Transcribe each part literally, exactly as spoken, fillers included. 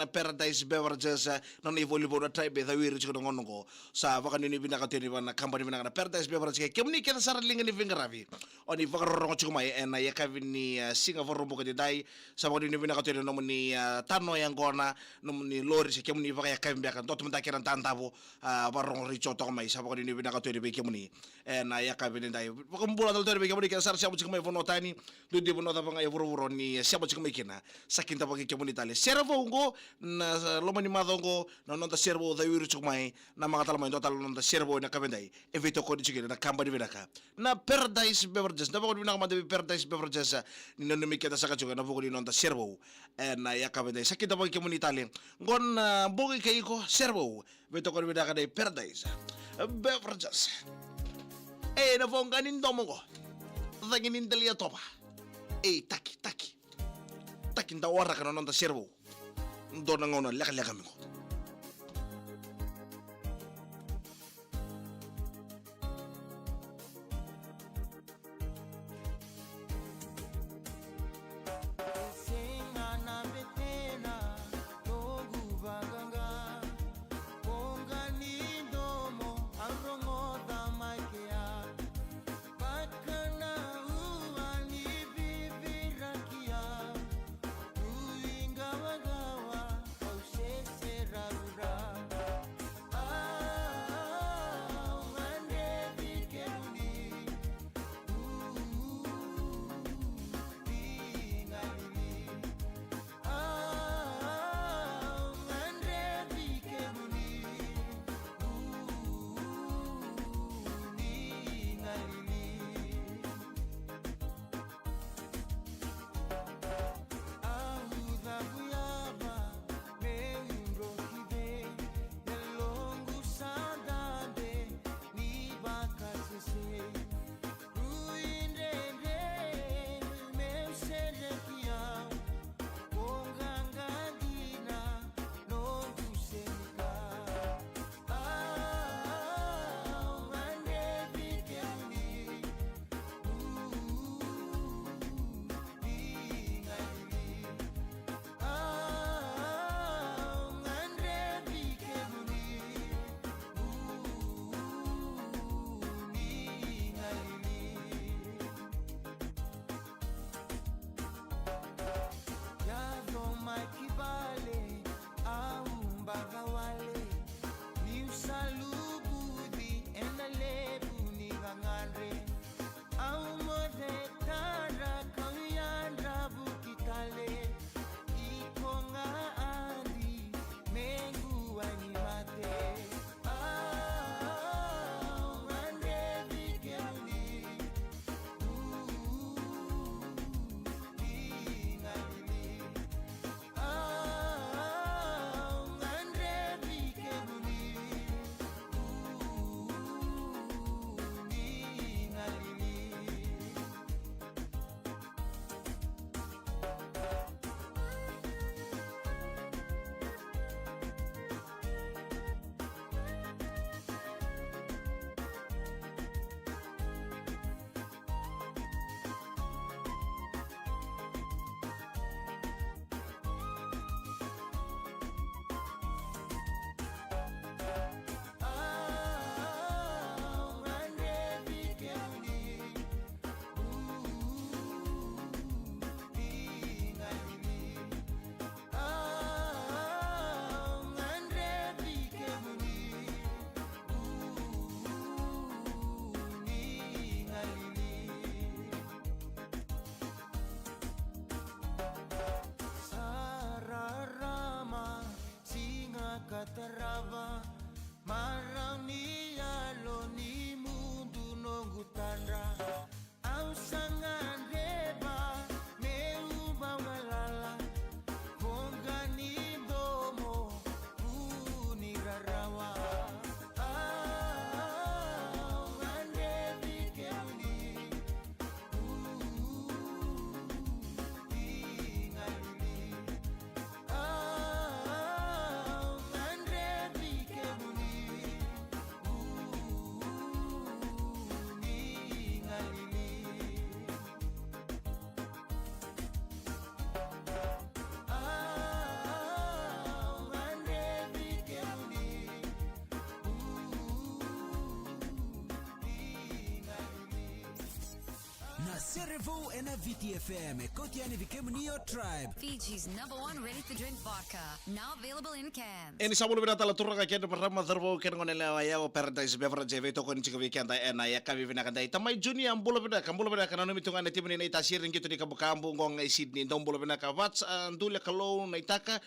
Paradise Beverages, eh, na nona ivolivoli na tribe e cawiri tiko na gauna oqo. Sa vakanuinui vinaka tu yani vua na kabani vinaka na Paradise Beverages kei kemuni kece sara liga ni veiqaravi. O ni vakarorogo tiko mai ena yakavi ni, eh, siga Vakaraubuka edaidai. Sa vakanuinui vinaka tu yani na nomuni, eh, tano yaqona, nomuni lori se kemuni vakayakavi beka, dua tu mada kei na dadavo, ah, vakarorogo rai tiko toka mai. Sa vakanuinui vinaka tu yani vei kemuni ena yakavi edaidai. Vakabula tale tu yani vei kemuni kece sara sema tiko mai vanua tani, dua tale na vanua cava ga e vuravura o ni sema tiko mai kina. Sa kidavaki kemuni tale. Sere vou oqo, na loma ni macawa oqo, na noda sere vou cawiri tiko mai, na maqa tale mai, dua tale na noda sere vou ena yakavi edaidai. E veitokoni tiko kina na kabani vinaka na Paradise Beverages. Na vakavinavinaka mada vei Paradise Beverages, eh, ni nanumi keda saka tiko ena vuku ni noda sere vou ena yakavi edaidai. Sa kidavaki kemuni tale. Qo na bogi kei iko, sere vou. Veitokoni vinaka nei Paradise Beverages. E, na voqa ni domo qo, cagi ni dela yatova. E, taki, taki. Taki, da waraka na noda sere vou. Dua na gauna lekaleka mai qo. Serevou ena Viti F M, e kauti yani vei kemuni o Tribe. Fiji's number one ready-to-drink vodka, now available in cans. E ni sa bula vinaka tale turaga kei na marama, cauravou kei na goneyalewa, o Paradise Beverage e veitokoni tiko vei keda ena yakavi vinaka edai. Tamai Junior, bula vinaka, bula vinaka, nanumi tu ga na timi ni Naitasiri, qito ni kabukabu, qo ga i Sydney, dou bula vinaka. Vats, a, Dule Kalou, Naitaka,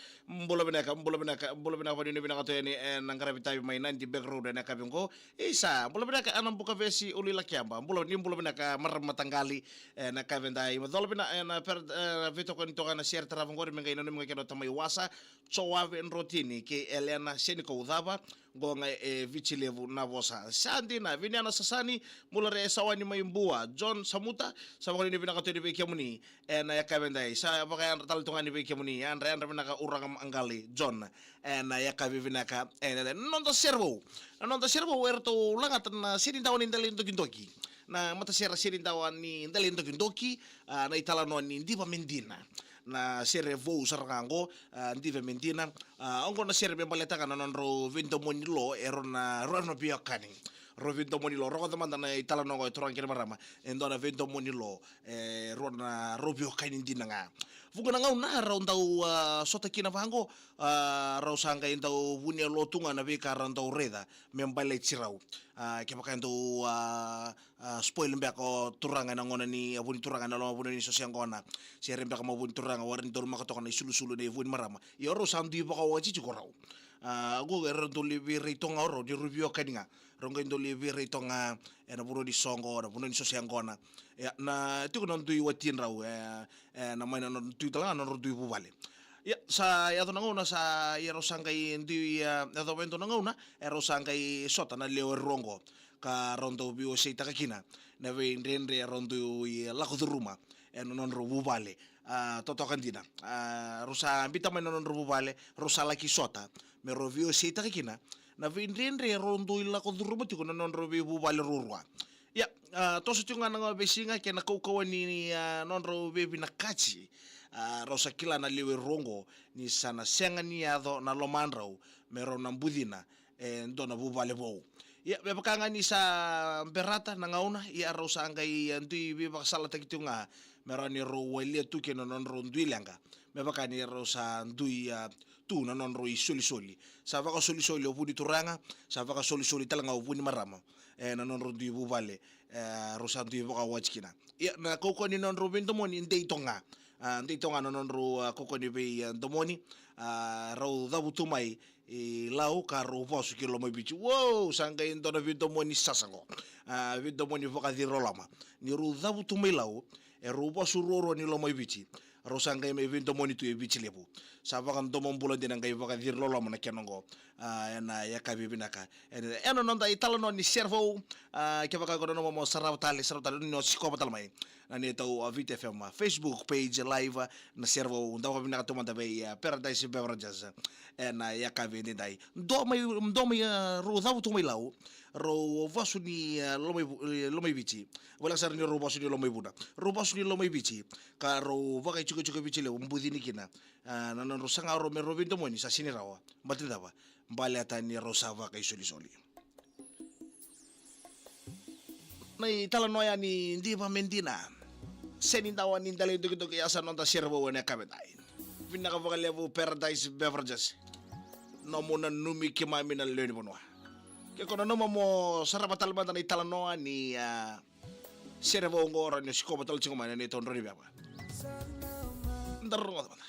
bula vinaka, bula vinaka, bula vinaka, vakanuinui vinaka tu yani ena qaravi tavi mai Nadi Back Road ena yakavi qo. Isa, bula vinaka Ana Bukavesi, Ulu i Lakeba, bula, ni bula vinaka marama mataqali, ena yakavi edai. Macola vinaka ena per-, e, veitokoni toka na sere tarava qori me qai nanumi ga kina o Tamai Wasa, Joave Drotini kei Elena Senikoucava, qo ga e Viti Levu na vosa. Sa dina, Viniana Sasani, bula re Sawani mai Bua, John Samuta, sa vakanuinui vinaka tu yani vei kemuni ena yakavi edai. Sa vakayadra tale tu ga yani vei kemuni, yadra, yadra vinaka uraga maqali John, ena yakavi vinaka ena noda serevou. Na noda serevou eratou lagata na Senidawa ni Dela i Dokidoki. Na matasere Senidawa ni Dela i Dokidoki, a, na italanoa ni Diva Medina. Na sere vou sara ga qo, a, Diva Medina. A, oqo na sere me baleta ga na nodrau veidomoni lo, e rau na, rau na veiwekani. Rau veidomoni lo, rogoca mada na italanoa qo e turaga kei na marama. E dua na veidomoni lo, e rau na, rau veiwekani dina ga. Vuqa na gauna rau dau, a, sota kina vaqo, a, rau sa qai dau vunia lo tu ga na veika rau dau raica me baleti rau. A, kevaka e dau, a, a, spoil beka o turaga ena gauna ni, a, vu ni turaga ena loma, vu ni so se yaqona. Se rairai beka mo vu ni turaga, warai ni dau rumaka toka na isulusulu ena vu ni marama. Ia o rau sa dui vakawati tiko rau. A, qo e rau dau lai veirai toka ga o rau ni rau veiwekani ga. Rau qai dau lai veirai toka ga ena vanua ni soqo, na vanua ni so se yaqona. Ia, na tiko na dui watidrau, e, e, na mai na, na dui tale ga na nodrau dui vuvale. Ia, sa yaco na gauna sa, ia rau sa qai dui, e, yacova e dua na gauna, e rau sa qai sota na lewe rua qo. Ka rau dau veiwaseitaka kina na veidredre e rau dui lako curuma ena nodrau vuvale. A, totoka dina. A, rau sa biuta mai na nodrau vuvale, rau sa laki sota me rau veiwaseitaka kina na veidredre e rau dui lako curuma tiko na nodrau veivuvale ruarua. Ia, a, toso tiko ga na veisiga kei na kaukauwa ni, a, nodrau veivinakati. A, rau sa kila na lewe rua qo ni sa na sega ni yaco na lomadrau me rau na bucina e dua na vuvale vou. Ia, me vaka ga ni sa berata na gauna, ia rau sa qai, e, dui veivakasalataki tiko ga me rawa ni rau walia tu kina na nodrau dui leqa. Me vaka ni rau sa dui, a, tu na nodrau isolisoli. Sa vakasolisoli o vu ni turaga, sa vakasolisoli tale ga o vu ni marama. E, na nodrau dui vuvale, e, rau sa dui vakawati kina. Ia, na kaukauwa ni nodrau veidomoni, dei toka ga. A, dei toka ga na nodrau, a, kaukauwa ni vei, a, domoni, a, rau cavutu mai i Lau ka rau vasu ki Lomaiviti. Wow, sa qai dua na veidomoni sasa qo. A, veidomoni vakaciri loloma. Ni rau cavutu mai Lau, e rau vasu ruarua ni Lomaiviti. Rau sa qai mai veidomoni tu e Viti Levu. Sa vakadomobula dina, qai vakaciri loloma na kena qo. A, ena yakavi vinaka. Ena, ena noda italanoa ni serevou, a, kevaka ko nanuma mo sarava tale, sarava tale, ni o sikova tale mai na neitou, a, Viti F M, a, Facebook page live, a, na serevou, dau vakavinaka tu mada vei, a, Paradise Beverages, a, ena yakavi edaidai. Dua mai, dua mai, a, rau cavutu mai Lau, rau vasu ni, a, Lomaivu-, e, Lomaiviti. Voleka sara ni rau vasu ni Lomaivuna. Rau vasu ni Lomaiviti, ka rau vakaitikotiko Viti Levu, bucini kina. A, na nodrau saga rau me rau veidomoni sa sega ni rawa. Baleta cava? Baleta ni rau sa vakaisolisoli. Na italanoa ya ni Diva Medina. Senidawa ni Dela i Dokidoki, ya sa noda serevou ena yakavi edai. Vinaka vakalevu Paradise Beverages. Nomu nanumi keimami na lewe ni vanua. Ke ko nanuma mo sarava tale mada na italanoa ni, a, serevou qo, rawa ni o sikova tale tiko mai na neitou drau ni veva. Da rogoca mada.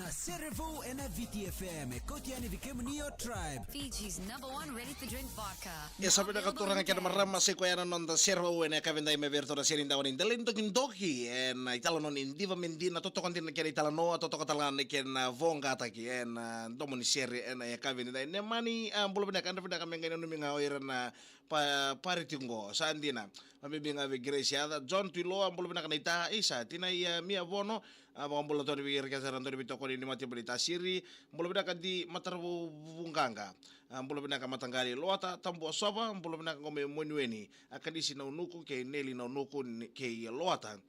Na Serevou ena V T F M, e kauti yani vei kemuni o Tribe. Fiji's number one ready to drink vodka. E sa vinaka turaga kei na marama, sa i koya na noda Serevou ena yakavi edai mai vei iratou na sere ni dawa ni Dela ni Dokidoki, ena italanoa ni Diva Medina, totoka dina na kena italanoa, totoka tale ga na kena voqataki ena domo ni sere ena yakavi edai. Nemani, a, bula vinaka, dra vinaka me qai nanumi ga o ira na pa, pariti qo, sa dina. Vakabibi ga vei Grace Yaca, John Tuiloa, bula vinaka na ita, isa, tina ia Mia Vono, a, vakabula toni vei ira kece sara na dau ni veitokoni ni mataivalu ni Tasiri, bula vinaka Di Mataravu Vuqaqa, a, bula vinaka Mataqali Loata, Tabua Sova, bula vinaka qo mai Moniweni, a, Kanisi Naunuku, kei Neli Naunuku, ni-, kei Loata.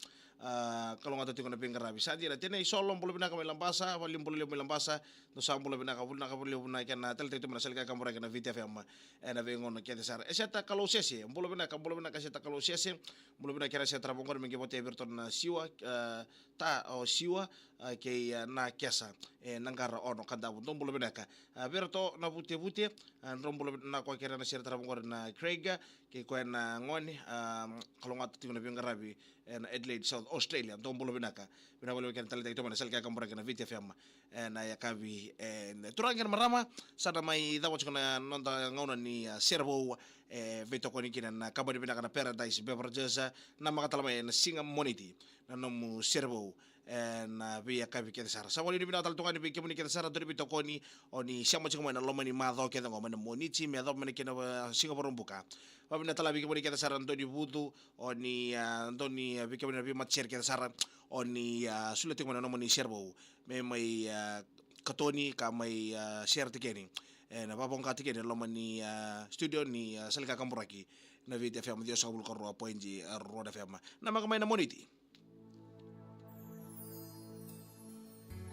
A, kalougata tiko na veiqaravi. Sa dina, Tenei Solo, bula vinaka mai Labasa, vali bula levu mai Labasa, dou sa bula vinaka, bula vinaka, bula levu na kena taleitaki tu mai na sala ni kakaburaki na V T F M. Ena veigauna kece sara. Eseta Kalousese, bula vinaka, bula vinaka Eseta Kalousese, bula vinaka kei ira na Eseta Ravogori, me qai vote vei iratou na Siwa, e, ta o Siwa, e, kei, e, na Kesa, e, na Qara Ono Kadavu, dou bula vinaka. A, vei iratou na Vutevute, a, dou bula vinaka kei ira na Eseta Ravogori na Craig, kei koya na gone, a, kalougata tiko na veiqaravi, ena Adelaide, South Australia, dou bula vinaka. Vinaka vakalevu kena taleitaki tu mai na sala ni kakaburaki na V T F M. Ena yakavi, e, turaga kei na marama, sa na mai cava tiko na noda gauna ni, a, Serevou, e, veitokoni kina na kabani vinaka na Paradise Beverages, a, namaka tale mai ena siga Moniti, na nomu Serevou, ena veiyakavi kece sara. Sa vakanuinui vinaka tale tu ga yani vei kemuni kece sara, dau ni veitokoni, o ni sema tiko mai na loma ni macawa kece qo, mai na Moniti, me yacova mai na kena, a, Siga Vakaraubuka. Vakavinaka tale vei kemuni kece sara, dau ni vucu, o ni, a, dau ni, a, vei kemuni na veimatasere kece sara, o ni, a, solia tiko mai na nomuni Serevou. Me mai, a, katoni ka mai, a, sere tiko yani. Ena vakavoqa tiko yani e loma ni, a, studio ni, a, sala ni kakaburaki na V T F M ciwasagavulu ka rua point rua na F M. Namaka mai na Moniti.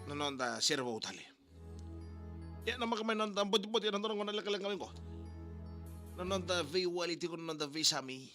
Na noda Serevou tale. Ia, namaka mai na noda botiboti, na noda gauna lekaleka mai qo. Na noda veiwali tiko, na noda veisami.